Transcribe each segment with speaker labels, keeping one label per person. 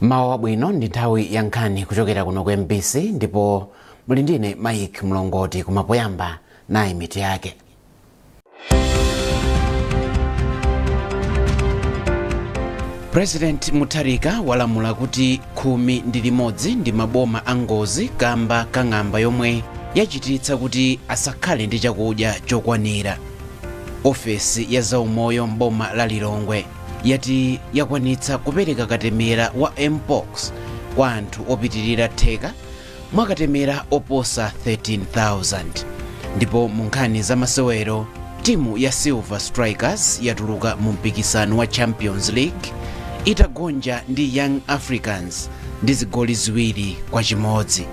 Speaker 1: Mawa wabwino, ndi nthawi ya nkhani kuchokera kuno ku MBC ndipo muli ndine Mike Mlongoti. Kumapoyamba nayi mitu yake. President Mutharika walamula kuti 11 ndi maboma a ngozi kamba kang'amba yomwe yachititsa kuti asakhale ndi chakudya chokwanira. Ofesi ya zaumoyo mboma la Lilongwe yati yakwanitsa kupereka katemera wa Mpox kwa anthu opitirira theka mwa katemera oposa 13,000. Ndipo mu nkhani za masewero, timu ya Silver Strikers yatuluka mu mpikisano wa Champions League itagonja ndi Young Africans ndi zigoli 2-1.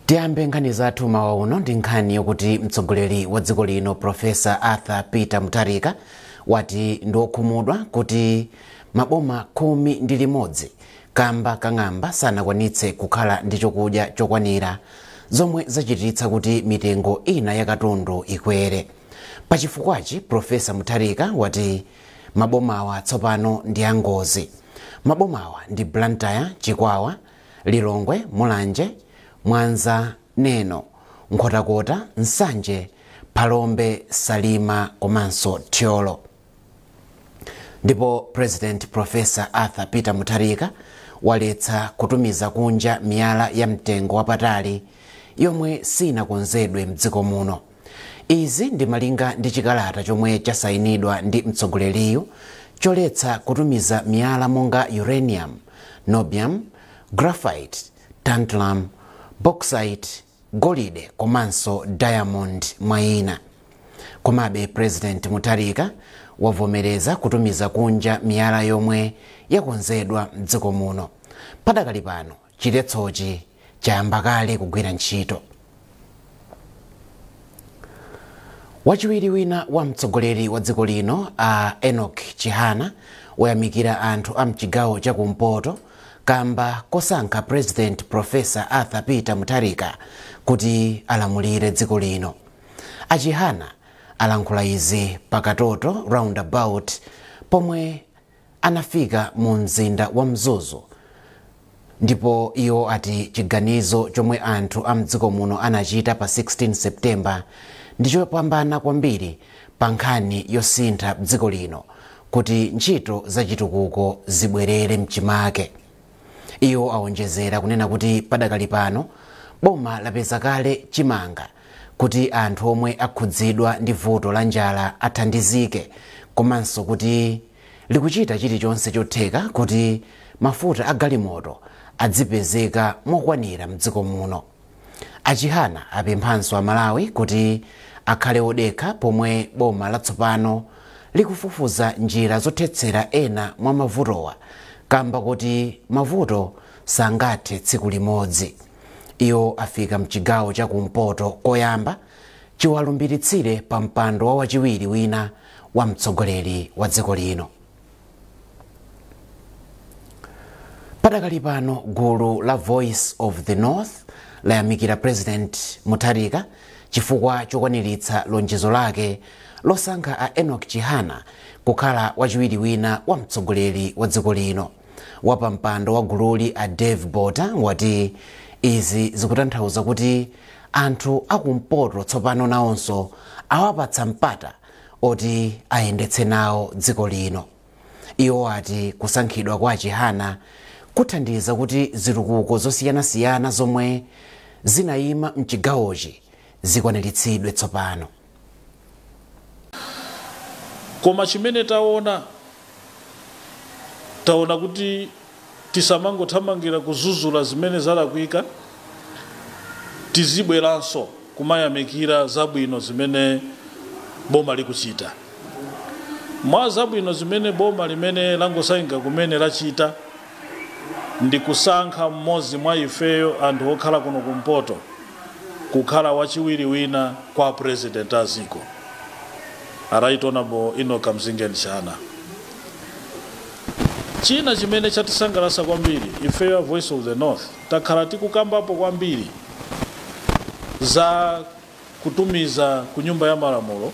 Speaker 1: Tiyambe nkhani zathu mawa uno ndi nkhani yokuti mtsogoleri wa dziko lino Profesa Arthur Peter Mutharika wati ndi wokhumudwa kuti maboma 11 kamba kang'amba sanakwanitse kukhala ndi chokudya chokwanira, zomwe zachititsa kuti mitengo ina ya katundu ikwere. Pachifukwachi, Profesa Mutharika wati mabomawa tsopano ndi angozi. Mabomawa ndi Blantyre, Chikwawa, Lilongwe, Mulanje, Mwanza, Neno, Nkhotakota, Nsanje, Phalombe, Salima komanso Thyolo. Ndipo President Professor Arthur Peter Mutharika waletsa kutumiza kunja miyala ya mtengo wapatali yomwe sinakonzedwe mdziko muno. Izi ndi malinga ndi chikalata chomwe chasayinidwa ndi mtsogoleriyu choletsa kutumiza miyala monga uranium, niobium, graphite, tantalum, bauxite, golide komanso diamond mwa ina. Komabe President Mutharika wavomereza kutumiza kunja miyala yomwe yakonzedwa mdziko muno. Padakali pano chiletsochi chayamba kale kugwira ntchito. Wachiwiri wina wa mtsogoleri wa dziko lino a Enoch Chihana wayamikira anthu a mchigawo chakumpoto kamba kosankha President Professor Arthur Peter Mutharika kuti alamulire dziko lino. Achihana alankhula izi pakatoto Roundabout pomwe anafika mu mzinda wa Mzuzu, ndipo iwo ati chiganizo chomwe anthu a mdziko muno anachita pa 16 September ndichopambana kwambiri pa nkhani yosintha dziko lino kuti ntchito zachitukuko zibwerere mchimake. Iwo awonjezera kunena kuti padakali pano boma lapeza kale chimanga kuti anthu omwe akhudzidwa ndi vuto la njala athandizike, komanso kuti likuchita chilichonse chotheka kuti mafuta a galimoto adzipezeka mokwanira mdziko muno. Achihana apemphanso Amalawi kuti akhale odekha pomwe boma latsopano likufufuza njira zothetsera ena mwa mavutowa, kamba kuti mavuto sangathe tsiku limodzi. Iwo afika mchigawo chakumpoto koyamba chiwalumbiritsire pa mpando wa wachiwiri wina wa mtsogoleri wa dziko lino. Padakali pano gulu la Voice of the North layamikira President Mutharika chifukwa chokwaniritsa lonjezo lake losankha a Enoch Chihana kukhala wachiwiri wina wa mtsogoleri wa dziko lino. Wapampando wa gululi a Dave Bota wati izi zikutanthauza kuti anthu akumpoto tsopano nawonso awapatsa mpata oti ayendetse nawo dziko lino. Iwo ati kusankhidwa kwa Chihana kuthandiza kuti zitukuko zosiyanasiyana zomwe zinayima mchigawochi zikwaniritsidwe tsopano.
Speaker 2: Koma chimene taona kuti tisamangothamangira kuzuzula zimene zalakwika, tizibweranso kumayamikira zabwino zimene boma likuchita. Mwa zabwino zimene boma limene langosayinga kumene lachita ndi kusankha mmodzi mwa ifeyo anthu okhala kuno kumpoto kukhala wachiwiri wina kwa President aziko, Right Honorable Enoch Kamzingeni Chihana. China chimene chatisangalatsa kwambiri ifeyo Voice of the North, takhala tikukambapo kwambiri za kutumiza ku nyumba ya malamulo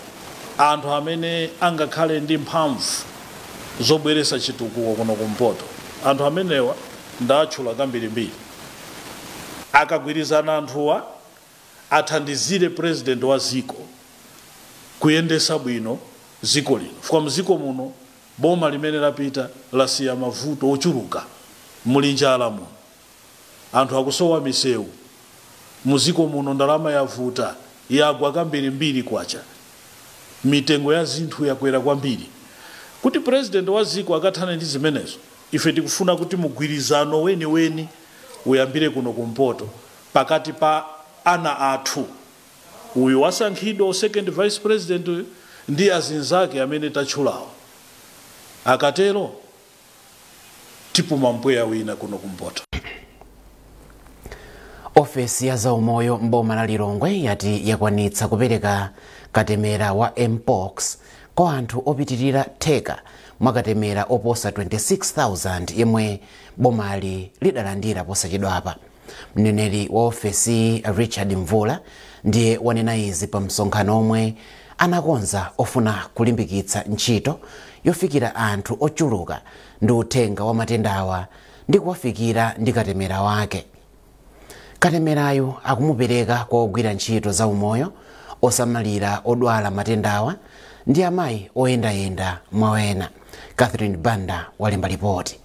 Speaker 2: anthu amene angakhale ndi mphamvu zobweretsa chitukuko kuno kumpoto. Anthu amenewa ndatchula kambirimbiri. Akagwirizana anthuwa athandizire president wa ziko kuyendesa bwino ziko lino. Kwa mziko muno boma limene lapita lasiya mavuto ochuluka, muli njala muno, anthu akusowa misewu muziko muno, ndalama yavuta, yagwa kambirimbiri kwacha, mitengo ya zinthu yakwera kwambiri. Kuti president wa ziko akathane ndi zimenezo, ife tikufuna kuti mugwirizano weniweni uyambire kuno kumpoto pakati pa ana athu, uyu wasankhidwa second vice president ndi azinzake amene tatchulawo. Akatero tipuma mpweya wina kuno kumpoto.
Speaker 1: Ofesi ya zaumoyo mboma la Lilongwe yati yakwanitsa kupereka katemera wa mpox kwa anthu opitirira theka mwa katemera oposa 26,000 yemwe bomali lidalandira posachedwapa. Mneneri wa ofesi Richard Mvula ndiye wanena izi pa msonkhano omwe anakonza ofuna kulimbikitsa ntchito yofikira anthu ochuluka ndi uthenga wa matendawa ndi kuwafikira ndi katemera wake. Katemerayo akumupereka kwa ogwira ntchito za umoyo, osamalira odwala matendawa ndi amayi oyendayenda mwawena. Catherine Banda walemba ripoti.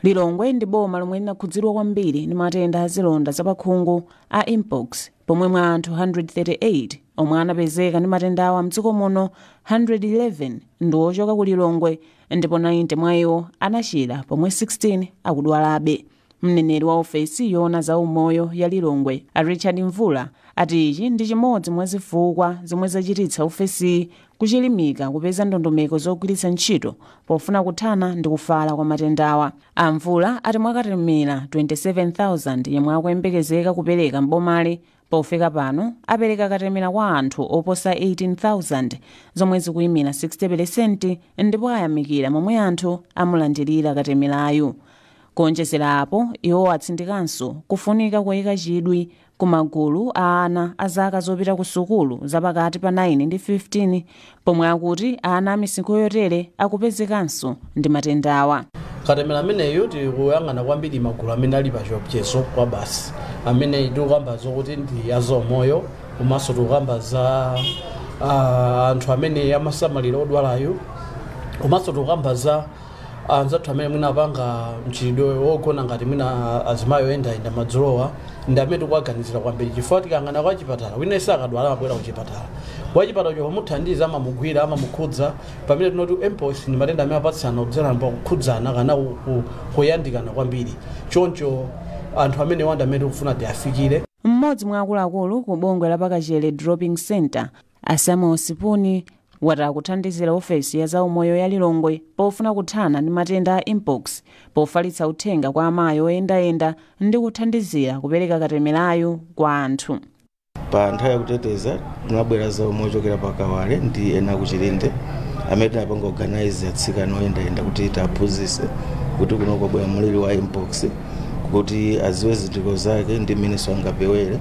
Speaker 3: Lilongwe ndi boma lomwe linakhudzidwa kwambiri ndi matenda azilonda zapakhungu a mpox, pomwe mwa anthu 138 omwe anapezeka ndi matendawa mdziko muno, 111 ndi ochoka ku Lilongwe ndipo 90 mwa iwo anachira, pomwe 16 akudwalabe. Mneneri wa ofesi yoona za umoyo ya Lilongwe a Richard Mvula ati ichi ndi chimodzi mwa zifukwa zomwe zachititsa ofesi kuchilimika kupeza ndondomeko zogwiritsa ntchito pofuna kuthana ndi kufala kwa matendawa. Amvula ati mwakatemera 27,000 yemwe akuyembekezeka kupereka mbomali, pofika pano apereka katemera kwa anthu oposa 18,000 zomwe zikuyimira 60%, ndipo ayamikira momwe anthu amulandirira katemerayu. Kuonjezera apo, iwo atsindikanso kufunika kuyika chidwi ku magulu a ana a zaka zopita ku sukulu zapakati pa 9 ndi 15, pomwe akuti ana a misinkhu yotere akupezekanso ndi matendawa.
Speaker 4: Katemera ameneyo tikuyang'ana kwambiri magulu amene ali pa chiopsezo kwa basi, amene tikukamba zokuti ndi azaumoyo, komanso tikukamba za anthu amene amasamalira odwalayo, komanso tikukamba za anzathu amene mwina apanga mchitidwe wogona ngati mwina azimayi oyendayenda madzulowa, ndi amene tikuwaganizira kwambiri. Chifukwa tikang'ana kwa chipatala, wina ise akadwala amabwera kuchipatala, kwa chipatala cho pamuthandiza amamugwira, amamukhudza, pamene tinoti mpox ndi matenda amene apatsana kudzera pakukhudzana kana kuyandikana kwambiri. Choncho anthu amene wanda amene tikufuna tiafikire.
Speaker 3: Mmodzi mwa akuluakulu ku bungwe la Pakachere Dropping Center a Samuel Sipuni wati akuthandizira ofesi ya zaumoyo ya Lilongwe pofuna kuthana ndi matenda a mpox pofalitsa uthenga kwa amayi oyendayenda ndi kuthandizira kupereka katemerayo kwa anthu.
Speaker 5: Pa nthawi yakuteteza tinabwera zaumoyo ochokera pa Kawale ndi ena kuchilinde amene tinapanga organize atsikana oyendayenda kuti tiaphunzitse kuti kuno kwabwera mliri wa mpox, kuti aziwe zizindikiro zake ndi mmenenso angapewere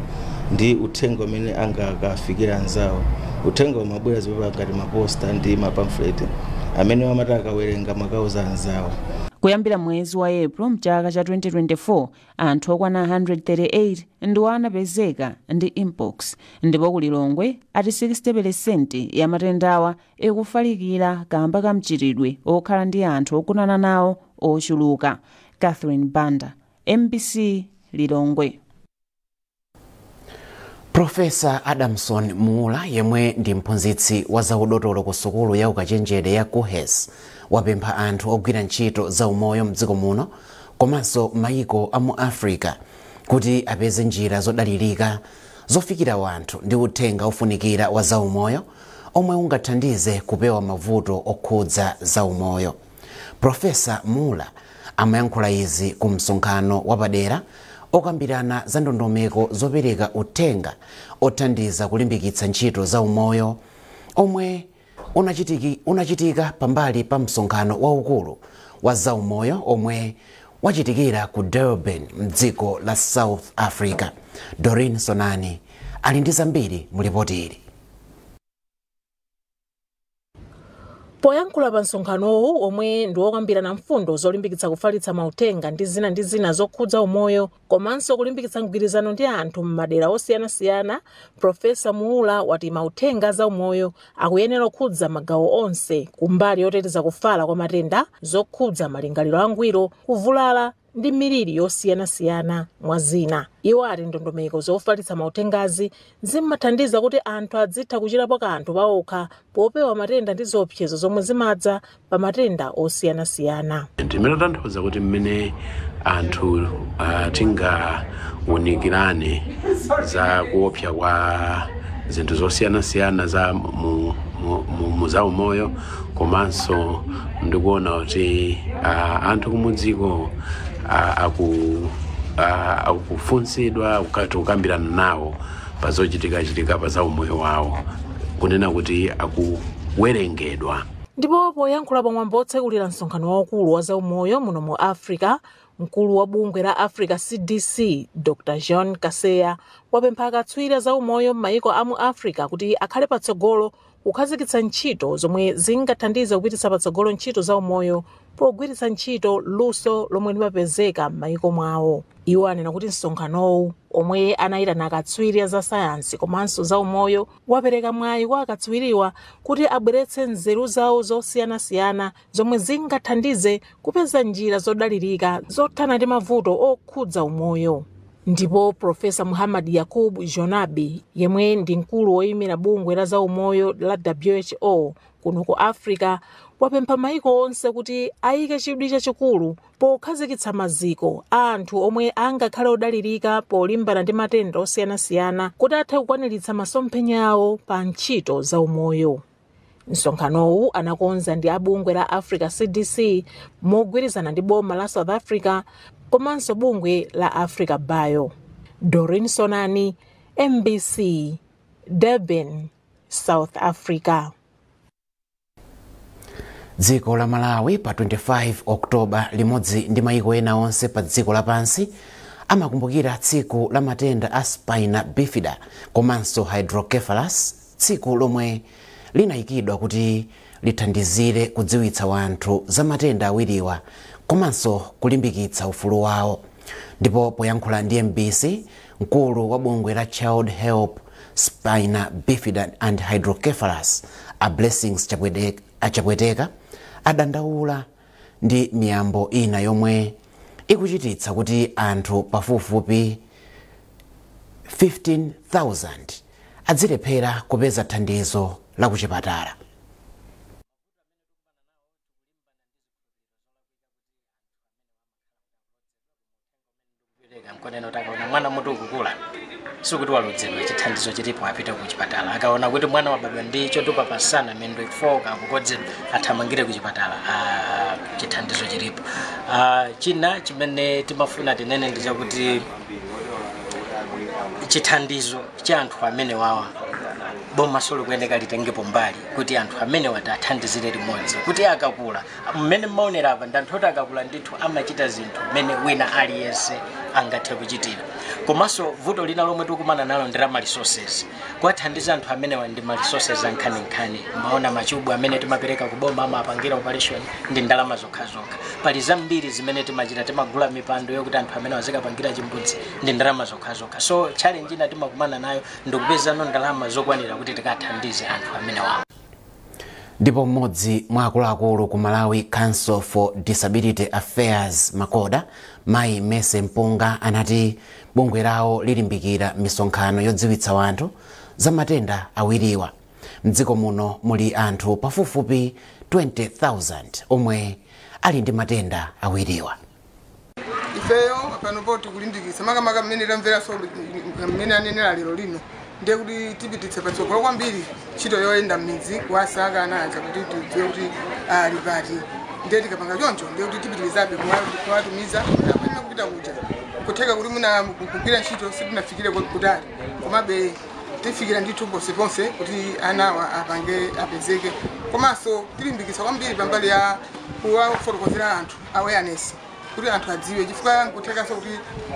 Speaker 5: ndi uthenga umene angakafikira anzawo. Uthenga umabwera zipapa ngati maposta ndi mapamphlet amene amati akawerenga makauza anzawo.
Speaker 3: Kuyambira mwezi wa April mchaka cha 2024, anthu okwana 138 ndiwo anapezeka ndi mpox, ndipo ku Lilongwe ati 60% ya matendawa ikufalikira kamba ka mchitidwe okhala ndi anthu ogonana nawo ochuluka. Catherine Banda, MBC Lilongwe.
Speaker 1: Profesa Adamson Muula, yemwe ndi mphunzitsi wa zaudotolo ku sukulu ya ukachenjede ya KUHeS, wapempha anthu ogwira ntchito za umoyo mdziko muno komanso mayiko a mu Africa kuti apeze njira zodalirika zofikira wanthu ndi uthenga ofunikira wa zaumoyo omwe ungathandize kupewa mavuto okhudza zaumoyo. Profesa Muula amayankhula izi ku msonkhano wapadera okambirana za ndondomeko zopereka uthenga othandiza kulimbikitsa ntchito za umoyo omwe unachitika pambali pa msonkhano waukulu wa zaumoyo omwe wachitikira ku Durban mdziko la South Africa. Doreen Sonani Ali ndi zambiri mu ripoti ili.
Speaker 6: Poyankhula pa msonkhanowu, omwe ndi wokambirana mfundo zolimbikitsa kufalitsa mauthenga ndi zina ndi zina zokhudza umoyo komanso kulimbikitsa mgwirizano ndi anthu m'madera osiyanasiyana, Profesa Muula wati mauthenga za umoyo akuyenera kukhudza magawo onse kumbali yoteteza kufala kwa matenda, zokhudza malingaliro angwiro, kuvulala ndi miliri yosiyanasiyana, mwa zina. Iwo ati ndondomeko zofalitsa mauthengazi zimathandiza kuti anthu adzitha kuchitapo kanthu pawokha popewa matenda ndi ziopsezo zomwe zimadza pa matenda osiyanasiyana.
Speaker 7: Ndimene kuti mmene anthu tingawunikirane za kuopsa kwa zinthu zosiyanasiyana za mu za umoyo, komanso ndikuona kuti anthu kumudziko akufunsidwa kukati kukambirana nawo pa zochitikachitika pa za umoyo wawo, kunena kuti akuwerengedwa.
Speaker 6: Ndipo poyankhula pamwambo otsekulira msonkhano waukulu wa zaumoyo muno mu Africa, mkulu wa bungwe la Africa CDC, Dr John Kaseya, wapempha akatswiri zaumoyo m'mayiko a mu Africa kuti akhale patsogolo kukhazikitsa ntchito zomwe zingathandize kupititsa patsogolo ntchito zaumoyo pogwiritsa ntchito luso lomwe limapezeka m'mayiko mwawo. Iwo anena kuti msonkhanowu, omwe anayitana akatswiri za sayansi komanso zaumoyo, wapereka mwayi kwa akatswiriwa kuti abweretse nzeru zawo zosiyanasiyana zomwe zingathandize kupeza njira zodalirika zothana ndi mavuto okhudza umoyo. Ndipo Profesa Muhammad Yakub Jonabi, yemwe ndi mkulu woyimira bungwe la zaumoyo la WHO kuno ku Africa, wapempha maiko onse kuti ayike chidwi chachikulu pokhazikitsa maziko a anthu omwe angakhale odalirika polimbana ndi matenda osiyanasiyana kuti athe kukwaniritsa masomphenya awo pa ntchito zaumoyo. Msonkhanowu anakonza ndi abungwe la Africa CDC mogwirizana ndi boma la South Africa komanso bungwe la Africa Bio. Dorin Sonani, MBC, Durban, South Africa.
Speaker 1: Dziko la Malawi pa 25 Oktoba, limodzi ndi mayiko ena onse pa dziko lapansi, amakumbukira tsiku la matenda a spina bifida komanso hydrocephalus, tsiku lomwe linayikidwa kuti lithandizire kudziwitsa wanthu za matenda awiriwa komanso kulimbikitsa ufulu wawo. Ndipo poyankhula ndi MBC, mkulu wa bungwe la Child Help Spina Bifida and Hydrocephalus, a Blessings Achapweteka, adandaula ndi miyambo ina yomwe ikuchititsa kuti anthu pafupifupi 15,000 adzilephera kupeza thandizo la kuchipatala.
Speaker 8: Mkoneno takaona mwana mutu ukukula, sikuti walodzedwa, chithandizo chilipo, apite kuchipatala. Akaona kuti mwana wabadwa ndi chotupa pasana, mendo ifoka, akukodzedwa, athamangire kuchipatala, chithandizo chilipo. China chimene timafuna tinene ndi chakuti chithandizo cha anthu amene wawa, boma solikuyeneka litengepo mbali kuti anthu amene athandizire limodzi kuti akakula, mmene mmaonera apa ndi anthu oti akakula ndithu amachita zinthu mmene wina aliyense angathe kuchitira. Komanso vuto lina lomwe tikukumana nalo ndi la ma resources. Kuwathandiza anthu amenewa ndi ma resources ankhaninkhani. Maona machubu amene timapereka kuboma, amapangira operation ndi ndalama zokhazokha. Pali zambiri zimene timachita, timagula mipando yokuti anthu amene azikapangira chimbudzi ndi ndalama zokhazokha. So challenge ina timakumana nayo ndikupezano ndalama zokwanira kuti tikathandize anthu amenewawo.
Speaker 1: Ndipo mmodzi mwa akuluakulu ku Malawi Council for Disability Affairs, MACODA, mayi Mese Mpunga, anati bungwe lawo lilimbikira misonkhano yodziwitsa wanthu za matenda awiriwa. Mdziko muno muli anthu pafupifupi 20,000 omwe ali ndi matenda awiriwa.
Speaker 9: Ifeyo panopo tikulimbikitsa, makamaka mmene tamveranso mmene anenera lero lino, ndiye kuti tipititse patsogolo kwambiri ntchito yoyenda m'midzi kuwasaka ana aja kuti tidziwe kuti ali pati. Ndiye tikapanga choncho, ndiye kuti tipitirizabe kuwatumiza kapena kupita kuja kutheka kuti muna kugwira ntchito sitinafikire kutali, komabe tifikira ndithu ponseponse kuti anawa apange apezeke. Komanso tilimbikitsa kwambiri pambali ya kuwafotokozera anthu, awareness, kuti anthu adziwe, chifukwa nkuthekanso kuti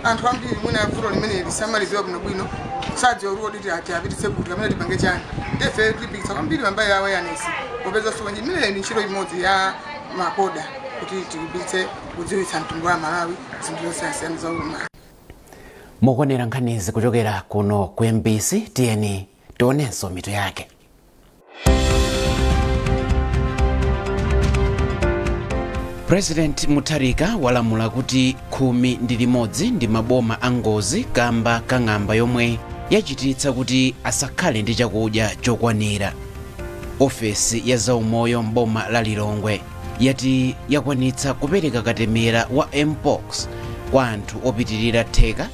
Speaker 9: anthu ambiri mwina vuto limene lisamaliziwa bwinobwino. Sadziwa kuti kodi tiapititse kuti kamene tipange chani. Ndefe tilimbikitsa kwambiri pambali ya awareness, popeza so imeneyi ndi ntchito imodzi ya MACODA kuti tilimbikitse kudziwitsa mtundu wa Malawi zinthu zosiyanasiyana za ulumali.
Speaker 1: Mukuonera nkhanizi kuchokera kuno ku MBC. Tiyeni tionenso mitu yake. President Mutharika walamula kuti 11 ndi maboma angozi kamba kang'amba yomwe yachititsa kuti asakhale ndi chakudya chokwanira. Ofesi ya zaumoyo mboma la Lilongwe yati yakwanitsa kupereka katemera wa mpox kwa anthu opitirira theka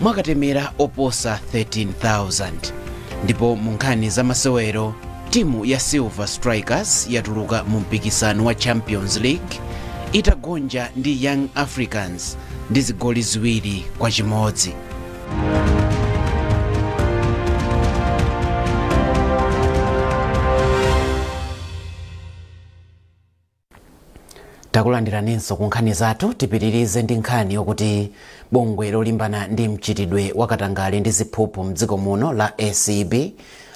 Speaker 1: mwakatemera oposa 13,000. Ndipo mu nkhani za masewero, timu ya Silver Strikers yatuluka mu mpikisano wa Champions League itagonja ndi Young Africans ndi zigoli 2-1. Takulandiraninso ku nkhani zathu. Tipitirize ndi nkhani yokuti bungwe lolimbana ndi mchitidwe wakatangale ndi ziphuphu mdziko muno la ACB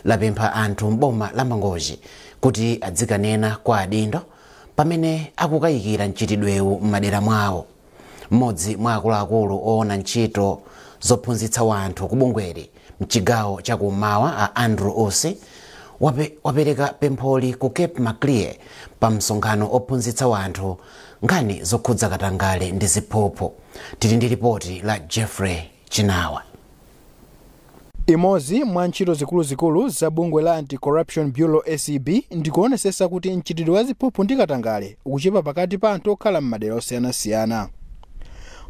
Speaker 1: lapempha anthu mboma la Mangochi kuti adzikanena kwa adindo pamene akukayikira mchitidwewu m'madera mwawo. Mmodzi mwa akuluakulu oona ntchito zophunzitsa wanthu ku bungweli mchigawo chakummawa, a Andrew Usi, wapereka pempholi ku Cape Maclear pa msonkhano ophunzitsa wanthu nkhani zokhudza katangale ndi ziphuphu. Tili ndi ripoti la Jeffrey Chinawa.
Speaker 10: Imodzi mwa ntchito zikuluzikulu za bungwe la Anti-Corruption Bureau ACB ndikuonesesa kuti mchitidwe wa ziphuphu ndi katangale ukuchepa pakati pa anthu okhala m'madera osiyanasiyana.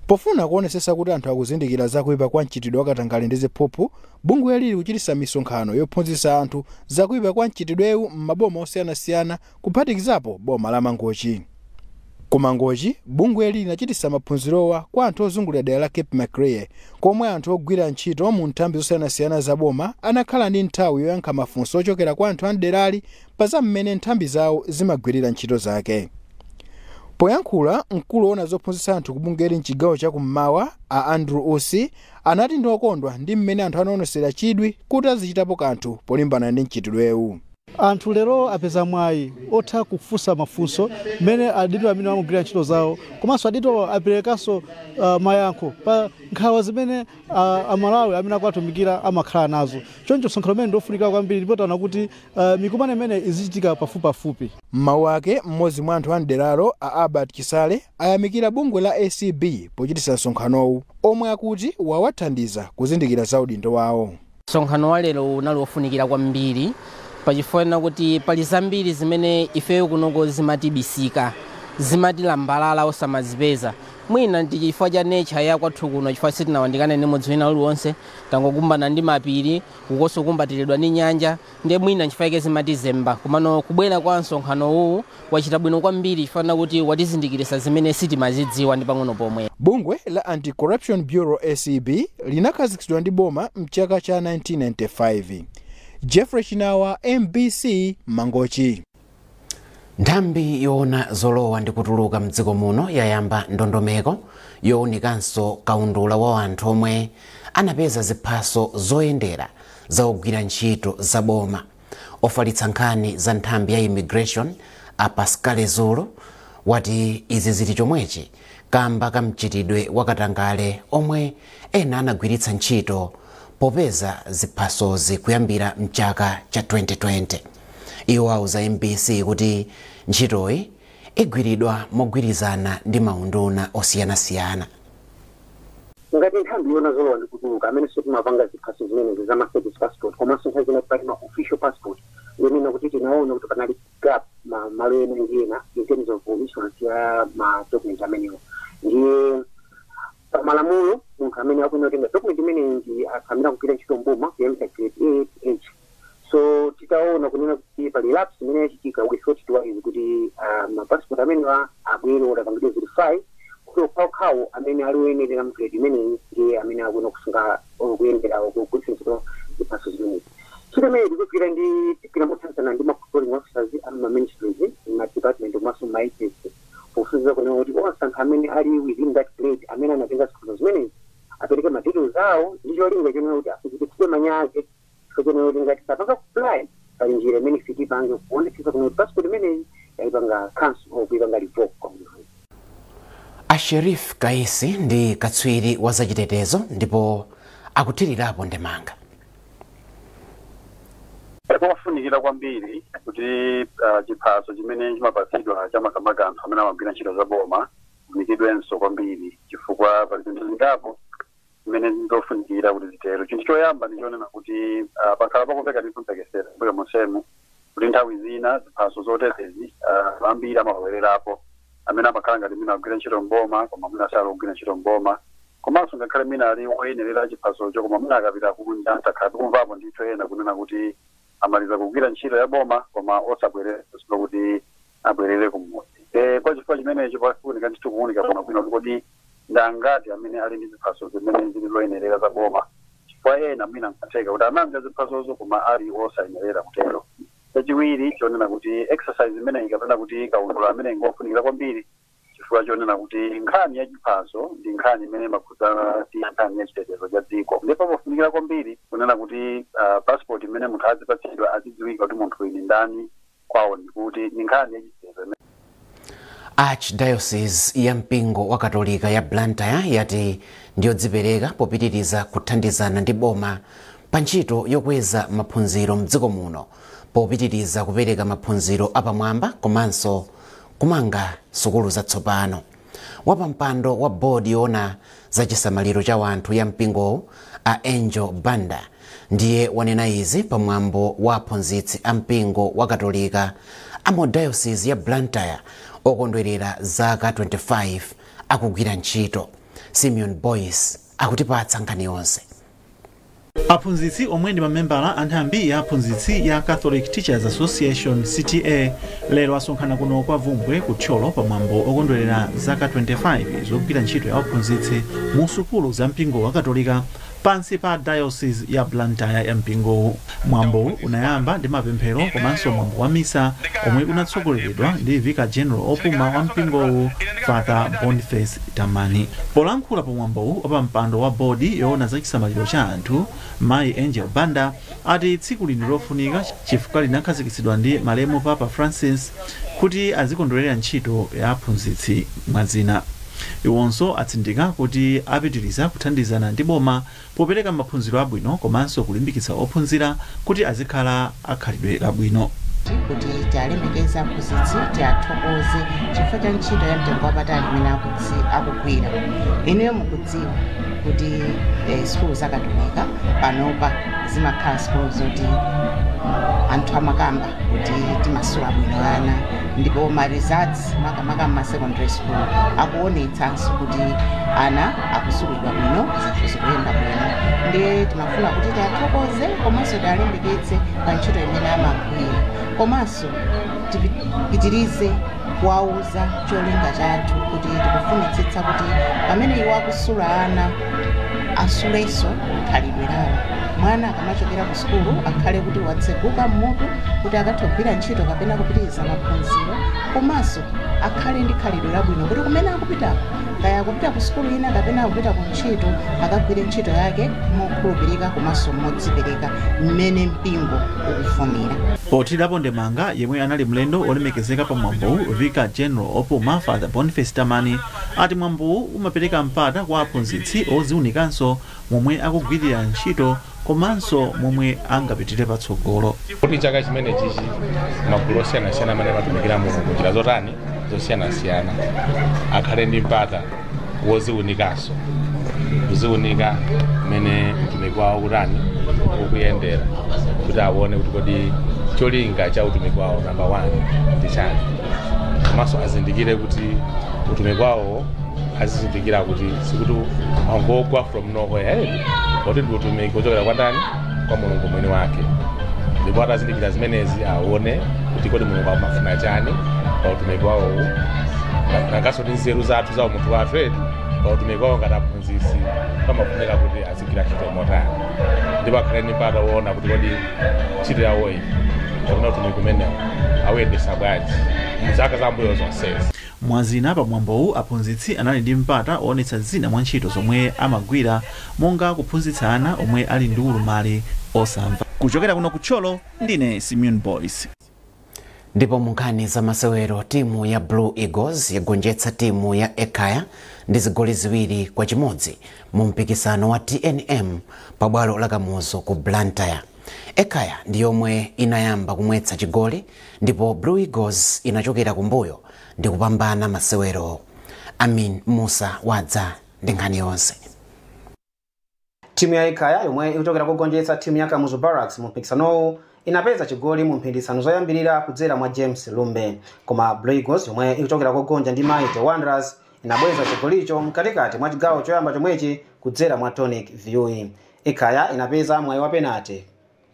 Speaker 10: Pofuna kuonesesa kuti anthu akuzindikira zakuipa kwa mchitidwe wa katangale ndi ziphuphu, bungwe lili kuchitisa misonkhano yophunzitsa anthu zakuipa kwa mchitidwewu m'maboma osiyanasiyana, kuphatikizapo boma la Mangochi. Ku Mangochi, bungweli linachitisa maphunzirowa kwa anthu ozungulira dera la Cape Maclear, komwe anthu ogwira ntchito mu nthambi zosiyanasiyana za boma anakhala ndi nthawi yoyankha mafunso ochokera kwa anthu amderali pa za mmene nthambi zawo zimagwirira ntchito zake. Poyankhula, mkulu woona zophunzitsa anthu kubungweli mchigawo chakummawa, a Andrew Usi, anati ndi okondwa ndi mmene anthu anaonesera chidwi kuti azichitapo kanthu polimbana ndi mchitidwewu.
Speaker 11: Anthu lero apeza mwayi otha kufunsa mafunso mmene adindo amene amagwira ntchito zawo, komanso adindo aperekanso mayankho pa nkhawa zimene Amalawi amene akuwatumikira amakhala nazo. Choncho msonkhano umene ndiofunika kwambiri, ndipo taona kuti mikumano imene izichitika pafupipafupi.
Speaker 10: M'mawu ake, mmodzi mwa anthu amderalo, a Albert Chisale, ayamikira bungwe la ACB pochitisa msonkhanowu, omwe akuti wawathandiza kuzindikira za udindo wawo.
Speaker 12: Msonkhano wa lero unali wofunikira kwambiri pachifukwa kuti pali zambiri zimene ifeyo kunoko zimatibisika, zimatilambalala osamazipeza. Mwina ndi chifukwa cha nature ya kwathu kuno, chifukwa sitinawandikane ndi mudzi wina uliwonse, tangokumbana ndi mapiri, kukonso kumbatiridwa ndi nyanja, ndiye mwina nchifukwa chake zimatizemba. Komano kubwera kwa msonkhano uwu wachita bwino kwambiri chifukwa kuti watizindikirisa zimene sitimazidziwa ndi pang'ono pomwe.
Speaker 10: Bungwe la Anti-Corruption Bureau ACB linakhazikitsidwa ndi boma mchaka cha 1995. Jeffrey Chinawa, MBC, Mangochi.
Speaker 1: Nthambi yoona zolowa ndi kutuluka mdziko muno yayamba ndondomeko yowunikanso kaundula wa anthu omwe anapeza ziphaso zoyendera zaogwira ntchito za boma. Ofalitsa nkhani za nthambi ya immigration a Pascal Zulu wati izi zili chomwechi kamba kamchitidwe wakatangale omwe ena anagwiritsa ntchito popeza ziphasozi kuyambira mchaka cha 2020. Iwo auza MBC kuti ntchitoyi igwiridwa mogwirizana ndi maunduna osiyanasiyana.
Speaker 13: Ngati nthambi yoona zolowa ndi kutuluka, amene sitimapanga ziphaso zimenezi za ma service passport komanso nthawi zina pali ma official passport, yonena kuti tinaona kuti panali gap malo ena ndi ena in terms of issuance ya ma document amenewo. Ndiye pamalamulo, munthu amene akuyenera kutenga document imeneyi ndi anthu amene akugwira ntchito mboma kuyambira grade A to H. So titaona kunena kuti pali lapse imene yachitika, we thought it wise kuti ma passport amenewa abwere otapangidwe verify kuti okhaokhawo amene ali oyenerera mu grade imeneyi ndiye amene akuyenera kusunga kuyendera kugwiritsa ntchito ziphaso zimenezi. Ntchito imene tikugwira ndi tigwira mothandizana ndi ma controlling officers a ma ministries, ma department komanso ma agency, pofufuza kunena kuti onse anthu amene ali within that grade amene anatenga ziphaso zimenezi apereke ma details. ntchito zawo ndi cholinga chonena kuti asachititsidwe manyazi, chifukwa chonena kuti ngati sapanga comply, pali njira imene ife tipange kuonetsetsa kuti passport imeneyi yayipanga cancel or kuipanga revoke kwa munthu.
Speaker 1: A Sherif Kaisi ndi katswiri wa zachitetezo ndipo akuthirirapo ndemanga.
Speaker 14: Kofunikira kwambiri kuti chiphaso chimene chimapatsidwa chamakamaka anthu amene amagwira ntchito za boma kunikidwenso kwambiri, chifukwa pali zinthu zingapo zimene zofunikira kuti zitero. Chinthu choyamba ndi chonena kuti pakhala pakumveka ndi kumvekesera mbuyo monsemu kuti nthawi zina ziphaso zoterezi ambiri amalowererapo, amene amakhala ngati mwina agwira ntchito mboma koma mwina sali kugwira ntchito mboma, komanso ngakhale mwina ali woyenerera chiphasocho koma mwina akapita kunja. Takhala tikumvapo ndithu ena kunena kuti amaliza kugwira ntchito ya boma koma osabwerera kuti abwerere kumudzi. Kwa chifukwa chimenecho pafunika ndithu kuwunika bwinobwino kuti kodi ndangati amene ali ndi ziphaso zimene zili loyenerera za boma, chifukwa ena mwina nkatheka kuti anamva ziphasozo koma ali osayenerera kutero. Chachiwiri chonena kuti exercise imeneyi kapena kuti kaundula amene ngofunikira kwambiri, chifukwa chonena kuti nkhani ya chiphaso ndi nkhani imene imakhudzana ndi nkhani ya chitetezo cha dziko, ndipo pofunikira kwambiri kunena kuti passport imene munthu azipatsidwa azidziwika kuti munthu uyu ni ndani, kwawo ndikuti, ni nkhani ya chitetezo.
Speaker 1: Archdiocese ya mpingo wa Katolika ya Blantyre yati ndiyodzipereka popitiriza kuthandizana ndi boma pa ntchito yokweza maphunziro mdziko muno, popitiriza kupereka maphunziro apamwamba komanso kumanga sukulu zatsopano. Wapampando wa bodi yoona za chisamaliro cha wanthu ya mpingowu, a Angel Banda, ndiye wanena izi pamwambo wa aphunzitsi a mpingo wa Katolika a mu Diocese ya Blantyre okondwerera zaka 25 akugwira ntchito. Simeon Boyce akutipatsa nkhani yonse.
Speaker 15: Aphunzitsi omwe ndi mamembala a nthambi ya aphunzitsi ya Catholic Teachers Association, CTA, lero asonkhana kuno kwa Vumbwe ku Thyolo pamwambo okondwerera zaka 25 zogwira ntchito ya aphunzitsi mu sukulu za mpingo wa Katolika pansi pa Diocese ya Blantyre ya mpingowu. Mwambowu unayamba ndi mapemphero komanso mwambo wa misa omwe unatsogoleredwa ndi Vicar General opuma wa mpingowu, Father Boniface Tamani. Polankhula pa mwambowu, wapampando wa bodi yoona za chisamaliro cha anthu, mayi Angel Banda, ati tsiku lino lofunika chifukwa linakhazikitsidwa ndi malemu Papa Francis kuti azikondwerera ntchito ya aphunzitsi mwazina. Iwonso atsindika kuti apitiriza kuthandizana ndi boma popereka maphunziro abwino komanso kulimbikitsa ophunzira kuti azikhala akhalidwe labwino.
Speaker 16: Kuti tialemekeze aphunzitsi, tiathokoze chifukwa cha ntchito ya mtengo wapatali imene akugwira. Inuyo mukudziwa kuti sukulu za Katolika panopa zimakhala sukulu zoti anthu amakamba kuti timasula bwino ana, ndipo ma results makamaka ma secondary school akuonetsanso kuti ana akusulidwa bwino, zinthu zikuyenda bwino. Ndiye timafuna kuti tiathokoze komanso tialimbikitse pa ntchito imene amagwira, komanso tipitirize kuwauza cholinga chathu kuti tikufunitsitsa kuti pamene iwo akusula ana, asulenso khalidwe lawo. Mwana akamachokera ku sukulu akhale kuti watseguka mmutu kuti akathe kugwira ntchito kapena kupitiriza maphunziro, komanso akhale ndi khalidwe labwino kuti kumene akupitako, kaya akupita ku sukulu ina kapena akupita ku ntchito, akagwire ntchito yake mokhulupirika komanso modzipereka mmene mpingo ukufunira.
Speaker 15: Pothirapo ndemanga, yemwe anali mlendo olemekezeka pa mwambowu, Vicar General opuma Father Boniface Tamani, ati mwambowu umapereka mpata kwa aphunzitsi oziwunikanso momwe akugwirira ntchito komanso momwe angapitire patsogolo.
Speaker 17: Kuti chaka chimene chichi magulu osiyanasiyana amene amatumikira Mulungu njira zotani zosiyanasiyana akhale ndi mpata woziwunikanso, kuziwunika mmene mtumiki wawo kutani ukuyendera, kuti aone kuti kodi cholinga cha utumiki wawo namba 1 ndi chani, komanso azindikire kuti utumiki wawo, azizindikira kuti sikuti wangogwa from nowhere, kuti ndi utumiki wochokera kwa ndani? Kwa Mulungu mwini wake. Ndipo atazindikira zimenezi, aone kuti kodi Mulungu amafuna chani pa utumiki wawowu, nanganso ndi nzeru zathu za umunthu wathu eti pa utumiki wawo ngati aphunzitsi pamafunika kuti azigwira ntchito motani, ndipo akhale ndi mpata woona kuti kodi ntchito yawoyi kapena utumiki umenewu awuyendesa bwanji mzaka zambuyo zonsezi.
Speaker 15: Mwazina pamwambowu aphunzitsi anali ndi mpata owonetsa zina mwa ntchito zomwe amagwira monga kuphunzitsa ana omwe ali ndi ulumali osamva. Kuchokera kuno ku Thyolo, ndine Simeon Boyce.
Speaker 1: Ndipo mu nkhani za masewero, timu ya Blue Eagles yagonjetsa timu ya Ekhaya ndi zigoli 2-1 mu mpikisano wa TNM pabwalo la Kamuzu ku Blantyre. Ekhaya ndi yomwe inayamba kumwetsa chigoli ndipo Blue Eagles inachokera kumbuyo ndi kupambana masewero. Amin Musa wadza ndi nkhani yonse.
Speaker 18: Timu ya Ekhaya, yomwe ikuchokera kugonjetsa timu ya Kamuzu Barracks mu mpikisanowu, inapeza chigoli mu mphindi 5 zoyambirira kudzera mwa James Lumbe, koma Blue Eagles, yomwe ikuchokera kugonja ndi Mighty Wanderers, inabweza chigolicho mkatikati mwa chigawo choyamba chomwechi kudzera mwa Tonic Viui. Ekhaya inapeza mwayi wa penalty,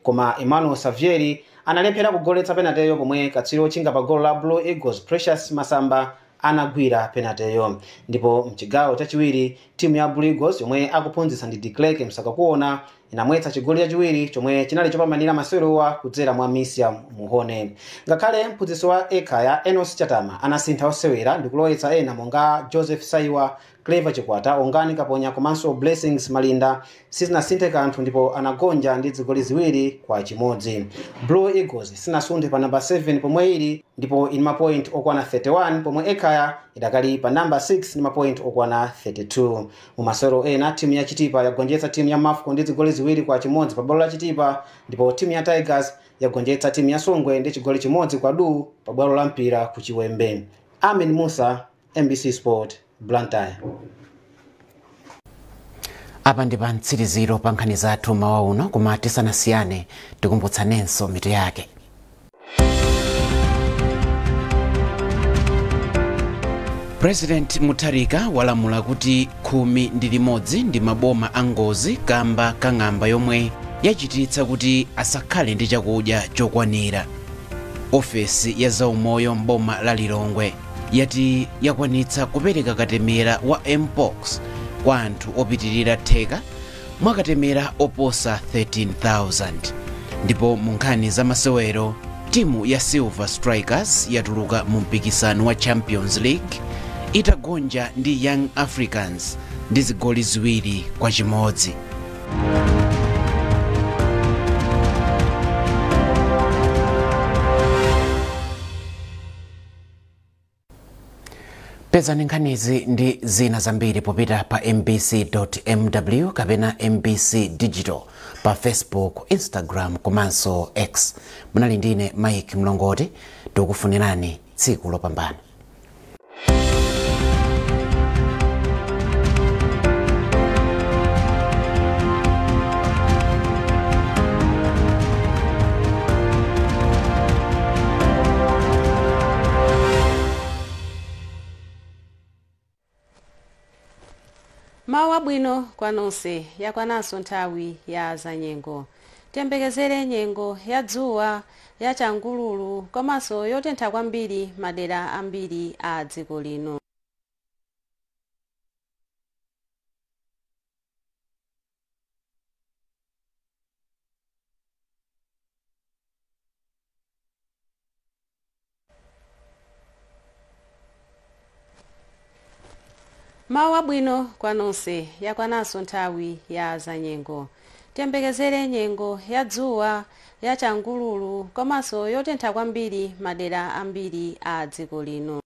Speaker 18: koma Emmanuel Savieri analephera kugoletsa penateyo pomwe katswiri wotchinga pa golo la Blue Eagles, Precious Masamba, anagwira penateyo. Ndipo mchigawo chachiwiri, timu ya Blue Eagles, yomwe akuphunzitsa ndi Declerk Msakakuona, inamwetsa chigoli chachiwiri chomwe chinali chopambanira masewerowa kudzera mwa Misia Muhone. Ngakhale mphunzitsi wa Ekhaya, Enos Chatama, anasintha osewera ndi kulowetsa ena monga Joseph Saiwa, Clever Chikwata, Ongani Kaponya komanso Blessings Malinda, sizinasinthe kanthu ndipo anagonja ndi zigoli 2-1. Blue Eagles sinasunthe pa namba 7 pomwe ili ndipo ili mapoint okwana 31, pomwe Ekhaya idakali pa namba 6 ndi mapoint okwana 32. Mu masewero ena, timu ya Chitipa yagonjetsa timu ya Mafco ndi zigoli 2-1 pa bwalo la Chitipa, ndipo timu ya Tigers yagonjetsa timu ya Songwe ndi chigoli 1-0 pa bwalo la Mpira ku Chiwembe. Amin Musa, MBC Sport, Blantyre.
Speaker 1: Apa ndi pa mtsiriziro pa nkhani zathu mawa uno, koma tisanasiyane tikumbutsanenso mitu yake. President Mutharika walamula kuti 11 ndi maboma angozi kamba kang'amba yomwe yachititsa kuti asakhale ndi chakudya chokwanira. Ofesi ya zaumoyo mboma la Lilongwe yati yakwanitsa kupereka katemera wa mpox kwa anthu opitirira theka mwa katemera oposa 13,000. Ndipo mu nkhani za masewero, timu ya Silver Strikers yatuluka mu mpikisano wa Champions League itagonja ndi Young Africans ndi zigoli 2-1. Pezani nkhanizi ndi zina zambiri popita pa mbc.mw kapena MBC Digital pa Facebook, Instagram komanso X. Munali ndine Mike Mlongoti, tikufunirani tsiku lopambana.
Speaker 19: Mawu abwino kwa nonse. Yakwananso nthawi ya zanyengo. Tiyembekezere nyengo ya dzuwa, ya changululu komanso yotentha kwambiri madera ambiri a dziko lino. Mawu abwino kwa nonse. Yakwananso nthawi ya zanyengo. Tiyembekezere nyengo ya dzuwa, ya changululu komanso yotentha kwambiri madera ambiri a dziko lino.